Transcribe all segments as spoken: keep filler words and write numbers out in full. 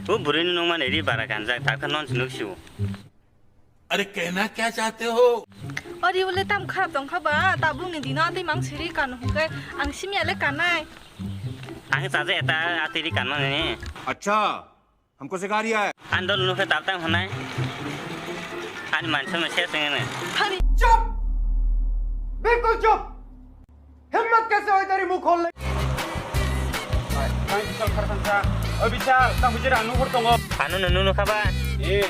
O bwrwini nungmani ri bara kanjak, dakta non si nuk siu. अरे कहना क्या चाहते हो? Ori ule tam kharap tong kha ba, tabuk ni dino atwi mang siri kan hwnkhe ang simi ale kanai. Ang chaja eta atwi ri kanmani. अच्छा, हमको सिखा रिया है। Ang dol nukhe tab tam hwnai. Ani mansa no ses ngene. Thani. चुप, बिल्कुल चुप। हिम्मत कैसे हुई तेरी मुंह खोलने? Hai, hai, Bishal kharkhansa. O Bishal, tang bujira anu hor tongo. Anu nunu nukha ba? Eh.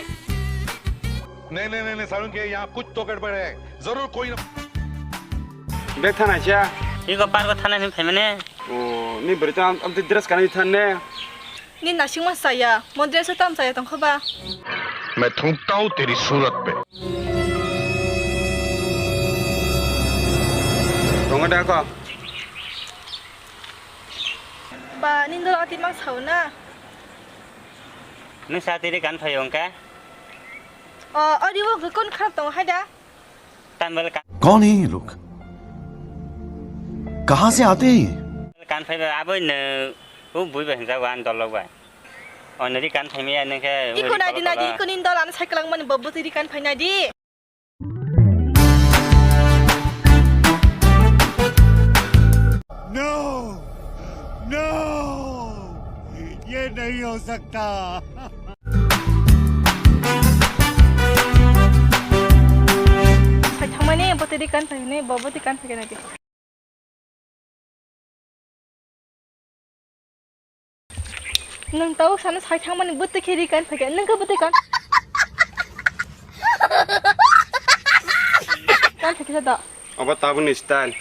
नहीं, नहीं, नहीं, नहीं, सारुण के यहाँ कुछ तो गड़बड़ है। जरूर कोई ना। Bek thana cha. Iko pargo thana hin phaimane. O, ni bwrwi tang am, am dress kana thanne. Ni nasingma saya, mo dress o tam saya tongkha ba? मैं थूकता हूँ तेरी सूरत पे। Tongo da ko? Ba, nini dolo ati mang sao na? Nung sa tiri kan phayo wngkha? O, ori o kon kharap tongo hai da? Tambal ka- कौन है ये लोग? कहाँ से आते हैं ये? Kan phai ba aboi no u bui ba hinja wan dolok ba. Onori kan phai miya nengke. Iko nadi nadi iko nin dolan cycle ang mani bobo tiri kan phai nadi. No! No! ये नहीं हो सकता। Phai thangmani botwi kan phai ne, bo botwi kan phai nadi. Nung tau sana sai thangmani bwtwi khe ri kan phai khe, nung khe bwtwi kan. Kan phai khe da. Obo tabukni style.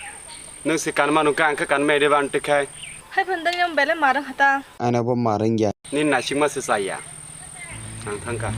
Nung se kanma nung khe ang khe kanma ede ba ang twi khai. Hai phun dani nung bele marang hata. Ano bo marang ya. Ni nasikma se chaya. Ang thangkha.